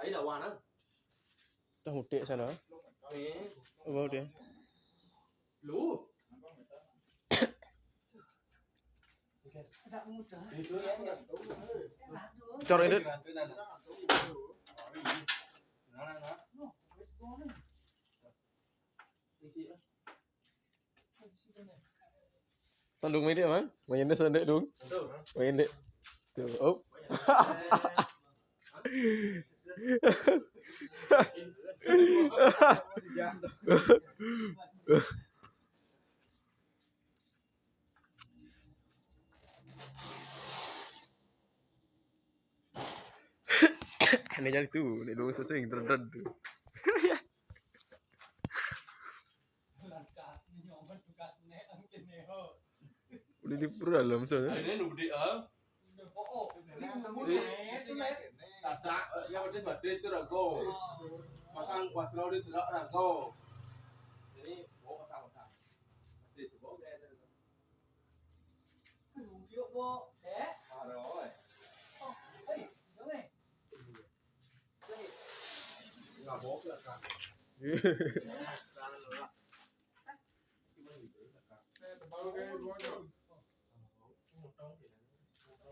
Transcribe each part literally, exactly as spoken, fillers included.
Ayo, dah wan ah. Dah mudik sana. Eh, apa dia? Lu. Cor ini. Tandung media, Mang. Main deh, sendek, dong. Main deh. Tuh, oh. Ini jadi tuh, ini dong sesing terden tuh. Udah di perut dalam sana. Ini lu gede ah. Tata, eh, yang pedes pedes tuh rago. Pasang wasra di telak rago. Jadi, mau pasang pasang. Pedes mau kayak. Yuk, Bu. Dek. Aro, eh. Oh, hei, dong, eh. Nggak bawa ke belakang. Sana dulu lah. Cuma gitu, belakang. Eh, tebal kayak gua aja.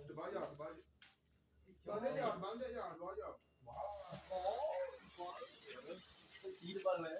Tebal ya, tebal. Balik ya, balik ya, gua aja. Wah. Oh, wah. Tebal ya.